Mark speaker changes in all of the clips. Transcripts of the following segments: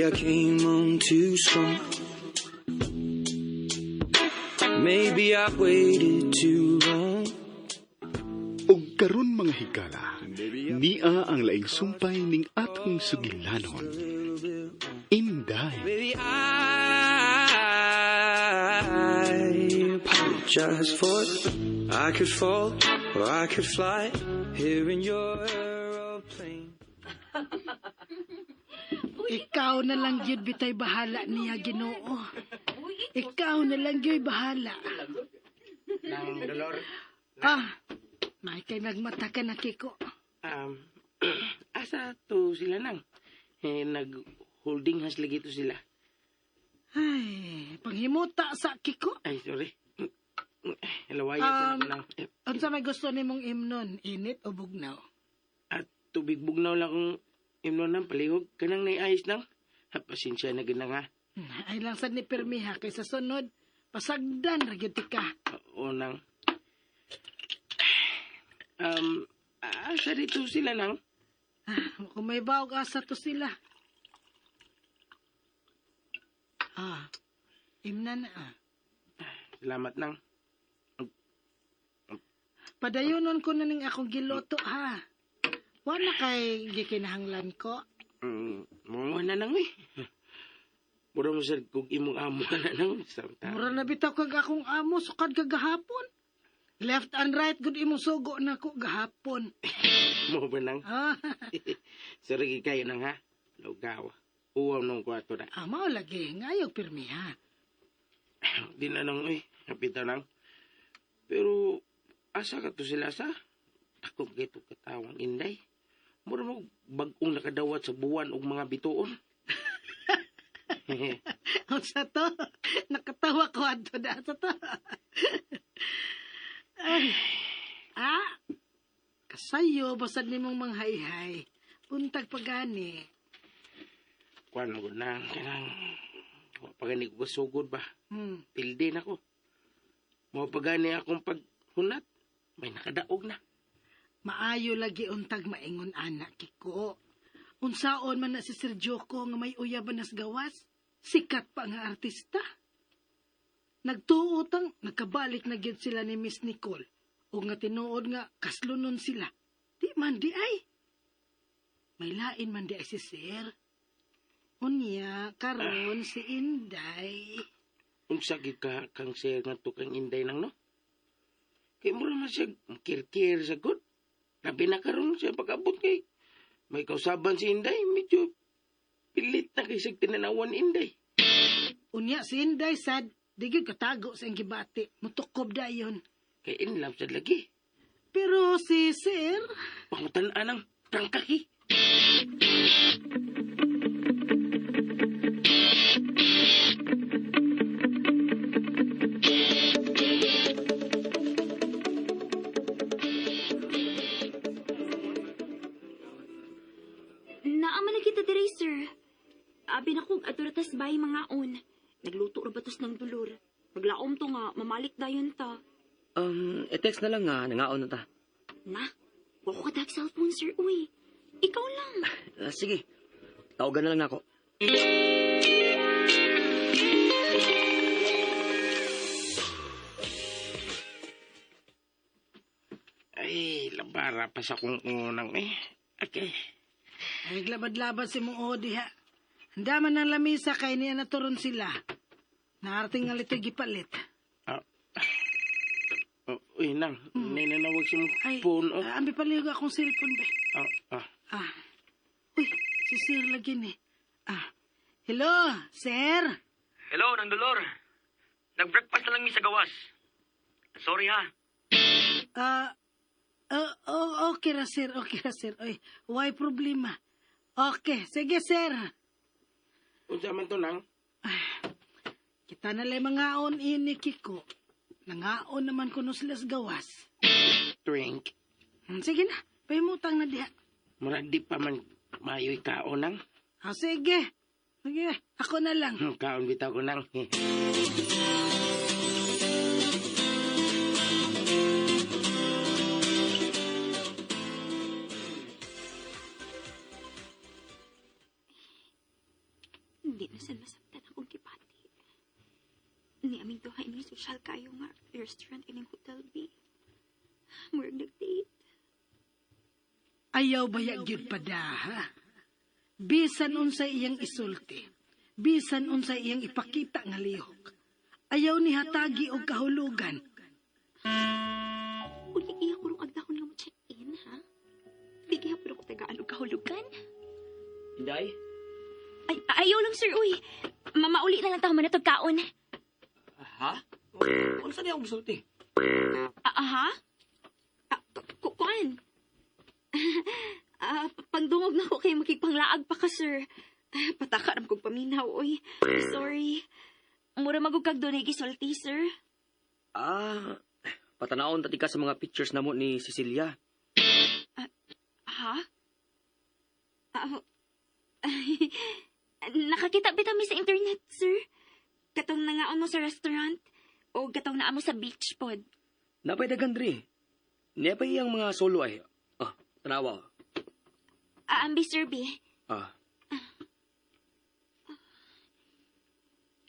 Speaker 1: I came on too strong. Maybe I waited too long.
Speaker 2: Og karon, mga higala, nia ang laing sumpay ning atong sugilanon. Inday.
Speaker 1: Maybe I apologize for it. I could fall or I could fly here in your aeroplane.
Speaker 3: Ikaw na lang gyud bitay bahala niya, Ginoo. Ikaw na lang gyud bahala.
Speaker 4: Nang Dolor,
Speaker 3: Ah, may kay nagmata ka na, Kiko.
Speaker 4: Asa to sila, nang? Eh, nag-holding hands lagi to sila.
Speaker 3: Ay, panghimuta sa Kiko.
Speaker 4: Ay, sorry. Lawayan sa nako, nang. Eh,
Speaker 3: Unsa may gusto nimong imnon, init o bugnaw?
Speaker 4: At tubig bugnaw lang kung imnon nang palihog. Kanang nay-ayos nang. Ha, pasensya na ginang ha.
Speaker 3: Ay lang sad ni pirmiha kay sa sunod pasagdan ra gyud ka.
Speaker 4: Oo, nang. Asa dito sila, nang?
Speaker 3: Ah, kung may bawg asa to sila. Ah, imna na ah.
Speaker 4: Salamat, nang.
Speaker 3: Padayonon ko na ning akong giluto ha. Wala kay gikinahanglan ko.
Speaker 4: Mo na nang eh. Mura mo sa kung imong amo na nang. Samtang.
Speaker 3: Mura na bitaw kag akong amo sukad kagahapon. Left and right gud imong sugo nako gahapon.
Speaker 4: Mo ba, nang?
Speaker 3: Ah,
Speaker 4: Sorry kayo nang ha. Lugaw. Uwaw nung kwarto na.
Speaker 3: Ah, mao lagi ngayog pirmi ha.
Speaker 4: Di na nang eh. Kapita nang. Pero asa ka to sila sa? Ako gito katawang Inday. Mura mo bag-ong nakadawat sa buwan og mga bituon.
Speaker 3: Unsa to? Nakatawa ko adto na sa to. Ay. Ah. Kasayo basad nimong manghayhay. Buntag pagani.
Speaker 4: Kuan mo nang kanang wa pa gani ko kasugod ba. Pilde na ko. Mao pa gani akong paghunat. May nakadaog na.
Speaker 3: Maayo lagi untag maingon ana, Kiko. Unsaon man na si Sir Joko nga may uyaban nas gawas? Sikat pa nga artista. Nagtuo tang nagkabalik na gyud sila ni Miss Nicole. O nga tinuod nga kaslunon sila. Di man di ay. May lain man di ay si Sir. Unya, karon si Inday.
Speaker 4: Unsa gid ka kang sir nga to kang Inday nang no? Kay mura man siya kirkir sa good. Labi na karon siya pag-abot kay may kausaban si Inday, medyo pilit na kay sig tinanawan Inday.
Speaker 3: Unya si Inday sad, di gyud katago sa iyang gibati. Mutukob dayon.
Speaker 4: Kay in love sad lagi.
Speaker 3: Pero si Sir,
Speaker 4: Pangutan-an ang prangkaki.
Speaker 5: Naa man na kita diri, sir. Abi na kog adto ra tas bay mangaon. Nagluto ra ba tos ng Dolor. Maglaom to nga mamalik dayon ta.
Speaker 6: I-text na lang nga, nangaon na ta.
Speaker 5: Na, wa ko kadag cellphone, sir. Uy, ikaw lang.
Speaker 6: Ah, sige, tawagan na lang nako.
Speaker 4: Ay, labara pa sa kong unang eh. Okay.
Speaker 3: Ay glabad-labad si mong diha. Handa man ng lamisa kay niya naturon sila. Naarting nga lito'y gipalit.
Speaker 4: Ah. Oh, uy, nang, may nanawag sa mong
Speaker 3: Ay,
Speaker 4: phone. Oh.
Speaker 3: Ah, ambi palihog akong cellphone ba?
Speaker 4: Ah, ah.
Speaker 3: Ah. Uy, si Sir lagi ni. Ah. Hello, sir.
Speaker 6: Hello, Nang Dolor. Nag-breakfast na lang mi sa gawas. Sorry ha.
Speaker 3: Ah, oh, okay ra sir, okay ra sir. Uy, why problema? Okay, sige sir.
Speaker 4: Unsa man to, nang?
Speaker 3: Kita na lang mangaon ini, Kiko. Nangaon naman kuno sila sa gawas.
Speaker 4: Drink.
Speaker 3: Sige na, pahimutang na diha.
Speaker 4: Murag di pa man mayo'y kaon, nang.
Speaker 3: Ah, sige. Sige, ako na lang.
Speaker 4: Kaon bitaw ko, nang.
Speaker 5: ni aming duha ini social kayo nga restaurant ining Hotel B. Murag nag-date.
Speaker 3: Ayaw ba gyud padaha? Bisan unsay iyang isulti, bisan unsay iyang ipakita nga lihok. Ayaw ni hatagi og kahulugan.
Speaker 5: Uli iya ko rong agdahon nga mo check-in, ha? Di gihapon ako tagaan og kahulugan.
Speaker 6: Inday?
Speaker 5: Ay, ayaw lang, sir, uy. Mamauli na lang tayo manatog kaon.
Speaker 6: Ha? Unsa niya akong gisulti?
Speaker 5: Ah, aha? Ah, kuan? Ah, pagdungog na ko kay makigpanglaag pa ka, sir. Ah, pataka ram kog paminaw, oy. Sorry. Mura magug kag dunay gisulti, sir.
Speaker 6: Ah, patanawon ta ka sa mga pictures namo ni Cecilia.
Speaker 5: Ha? Ah, nakakita bitaw mi sa internet, sir. Katong nangaon mo sa restaurant o katong naa mo sa beach pod.
Speaker 6: Napay dagan diri. Niya pa iyang mga solo ay. Ah, tanawa.
Speaker 5: Ah, ambi, sir, B.
Speaker 6: Ah,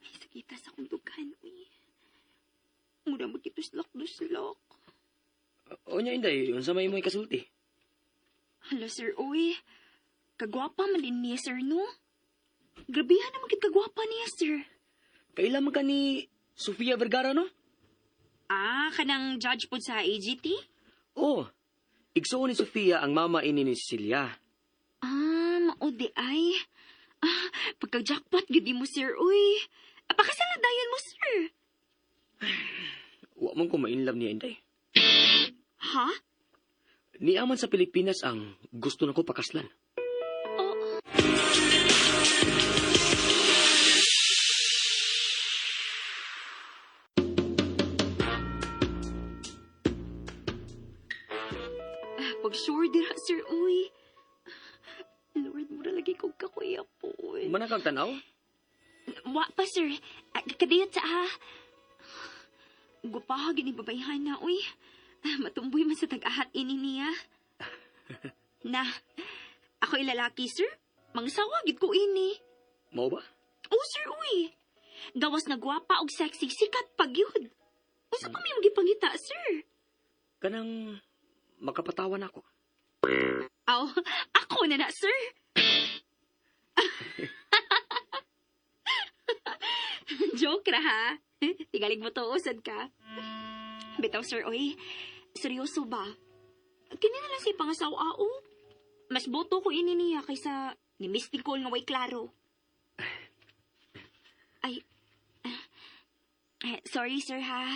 Speaker 5: Ay, sakita sa akong dughan, uy. Mura magkituslok-duslok.
Speaker 6: unya Inday, unsa may imoy kasulti?
Speaker 5: Hala, sir, uy. Kagwapa man din niya, sir, no? Grabihan naman kit kagwapa niya, sir.
Speaker 6: Kaila man ka ni Sofia Vergara no?
Speaker 5: Ah, kanang judge po sa AGT?
Speaker 6: Oh, igsuon ni Sofia ang mama ini ni Cecilia.
Speaker 5: Ah, maudi ay. Ah, pagka-jackpot, gudi mo, sir, uy. Ah, pakasala dayon mo, sir.
Speaker 6: Wa man ko mainlove niya Inday.
Speaker 5: Ha?
Speaker 6: Niya man sa Pilipinas ang gusto nako pakaslan.
Speaker 5: Oh. Ah, pag sure dira, sir, uy. Lord, mura lagi kog kakuya po.
Speaker 6: Manakag tanaw?
Speaker 5: Wa pa, sir. Ah, kadiyot sa ha. Gupaha gini babayhan na, uy. Ah, matumboy man sa tag-ahat ini niya. Na, ako ilalaki, sir. Mangsawa gid ko ini.
Speaker 6: Mao ba?
Speaker 5: Oh, sir, uy. Gawas na gwapa og sexy, sikat pag yun. Unsa pa may gipangita, sir?
Speaker 6: Kanang makapatawan ako.
Speaker 5: Aw, ako na na, sir. Joke ra, ha? Tigalig mo to, usad ka. Bitaw, sir, oy. Seryoso ba? Kini na lang si pangasawa, o. Mas boto ko ini niya kaysa ni Miss Nicole nga way klaro. Ay, sorry, sir, ha?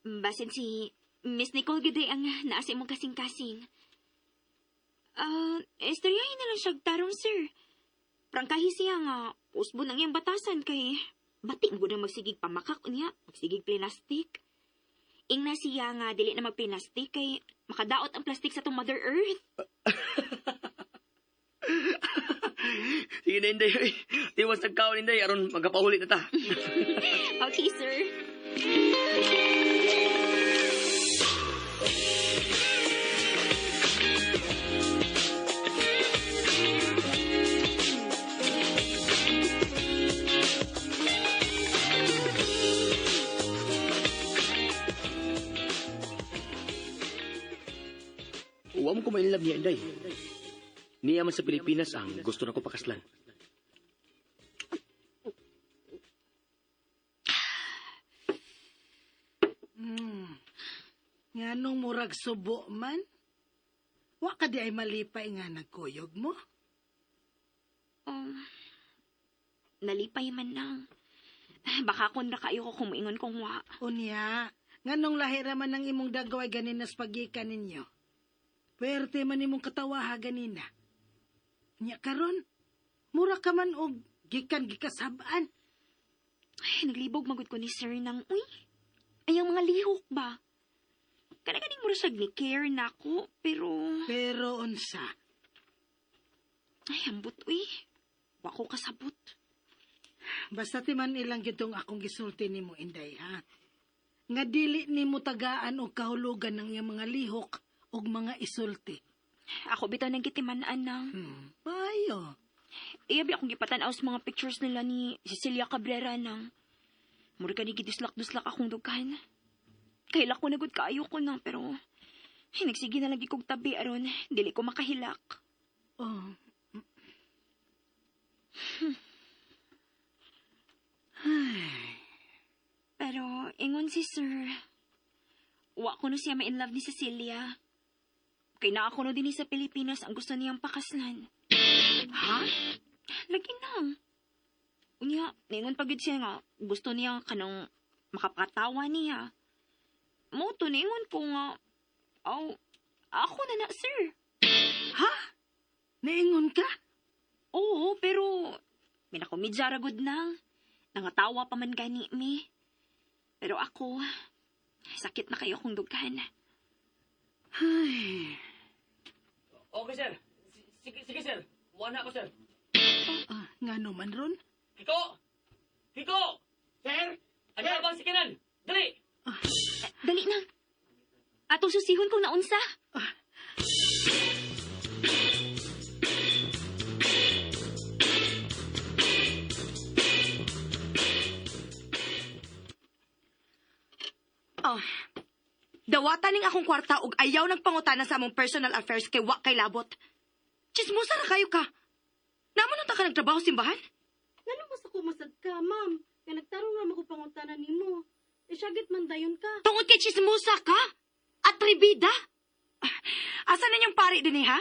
Speaker 5: Basin si Miss Nicole gid ang naa sa imong kasing-kasing. Ah, istoryahin na lang siya tarong, sir. Prangkahi siya nga, usbo nang iyang batasan kay bati mo na magsigig pamakak niya, magsigig plastic. Ingna siya nga dili na magplastic kay makadaot ang plastic sa tong Mother Earth.
Speaker 6: Sige na, Inday. Uy. Tiwas nagkaon, Inday. Aron magkapahuli na ta.
Speaker 5: Okay, sir.
Speaker 6: Wa mo ko mainlove niya, Inday. Niya man sa Pilipinas ang gusto na ko pakaslan.
Speaker 3: Nganong murag subo man? Wa ka di ay malipay nga nagkuyog mo?
Speaker 5: Nalipay man nang. Baka kun ra kayo ko kumuingon kong wa.
Speaker 3: Unya, nganong lahi ra man ang imong dagway ganina sa pagikan ninyo? Pwerte man imong katawaha ganina. Nya karon, mura ka man og gikan gikasab-an.
Speaker 5: Ay, naglibog magud ko ni sir nang, uy, ay ang mga lihok ba? Kana ganing mura siya ni care nako, pero
Speaker 3: Pero unsa?
Speaker 5: ay ambot uy. Wa ko kasabot.
Speaker 3: Basta ti man ilang gitong akong gisulti nimo Inday ha. Nga dili nimo tagaan og kahulugan ng iyang mga lihok og mga isulti.
Speaker 5: Ako bitaw nang gitiman-an nang.
Speaker 3: Maayo.
Speaker 5: Iyabi akong gipatan-aw sa mga pictures nila ni Cecilia Cabrera nang. Mura ka ni giduslak-duslak akong dughan. Kailak ko na gud kaayo ko na, pero nagsige na lagi kog tabi aron dili ko makahilak.
Speaker 3: Oh.
Speaker 5: Pero ingon si sir, wa ko no siya ma-in love ni Cecilia. Kay naa ko no dinhi sa Pilipinas ang gusto niyang pakaslan.
Speaker 3: Ha?
Speaker 5: Lagi na. Unya, ningon pa gyud siya nga gusto niya kanang makapatawa niya. Mo to ningon ko nga, aw, ako na na, sir.
Speaker 3: Ha? Niingon ka?
Speaker 5: Oo, pero minakomedya ra gud nang. Nangatawa pa man gani mi. Pero ako, sakit na kayo kong dughan.
Speaker 3: Ay.
Speaker 6: Okay, sir. Sige, sige, sir. Wala ko, sir.
Speaker 3: Ah, ngano man ron?
Speaker 6: Kiko! Kiko! Sir! Ano bang sikinan? Dali!
Speaker 5: Dali na. Atong susihon kung naunsa.
Speaker 7: Oh. Dawatan ning akong kwarta og ayaw nagpangutana sa among personal affairs kay wa kay labot. Chismosa ra kayo ka. Namo nang ta ka nagtrabaho simbahan?
Speaker 8: Ngano mo sa kumasad ka, ma'am? Kaya nagtarong ra ko pangutana nimo. Isyagit man dayon ka.
Speaker 7: Tungod kay chismosa ka? Atribida? Ah, asa ninyong pari din ha?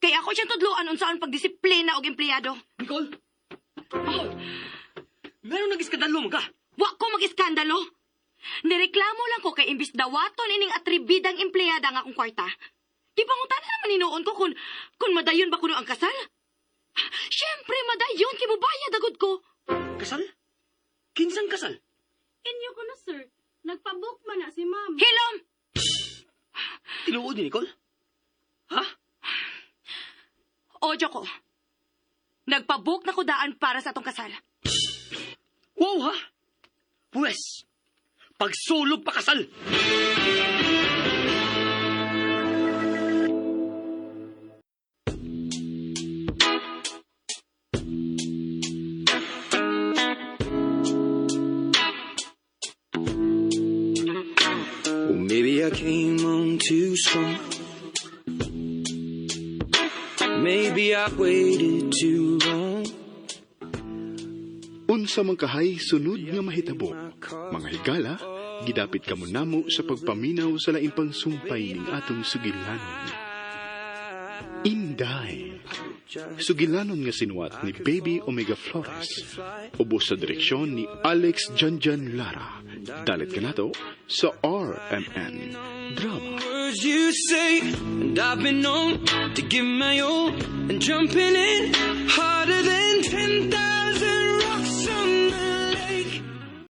Speaker 7: Kay ako siyang tudloan unsaon pagdisiplina og empleyado.
Speaker 6: Nicole! Nicole! Meron nag-iskandalo mo ka!
Speaker 7: Wa ko mag-iskandalo. Nireklamo lang ko kay imbis dawaton ining atribidang empleyada ang akong kwarta. Gipangutana naman hinuon ko kung madayon ba kuno ang kasal. Siyempre, madayon kay mubayad agud ko.
Speaker 6: Kasal? Kinsang kasal?
Speaker 8: Inyo ko na, sir. Nagpabook man na si ma'am.
Speaker 7: Hilom!
Speaker 6: Tinuod ni Nicole? Ha?
Speaker 7: Ojo ko. Nagpabook na ko daan para sa atong kasal.
Speaker 6: Wow, ha? Pwes, pagsulog pa kasal!
Speaker 1: Well, maybe I came on too strong. Maybe I waited too long.
Speaker 2: Unsa man kahay sunod nga mahitabo, mga higala, gidapit kamo namo sa pagpaminaw sa laing pangsumpay ning atong sugilanon. Inday. Sugilanon nga sinuwat ni Baby Omega Flores. Ubos sa direksyon ni Alex Janjan Lara. Dalit kanato sa RMN Drama.
Speaker 1: Words you say, and I've been known to give my all, and jumping in harder than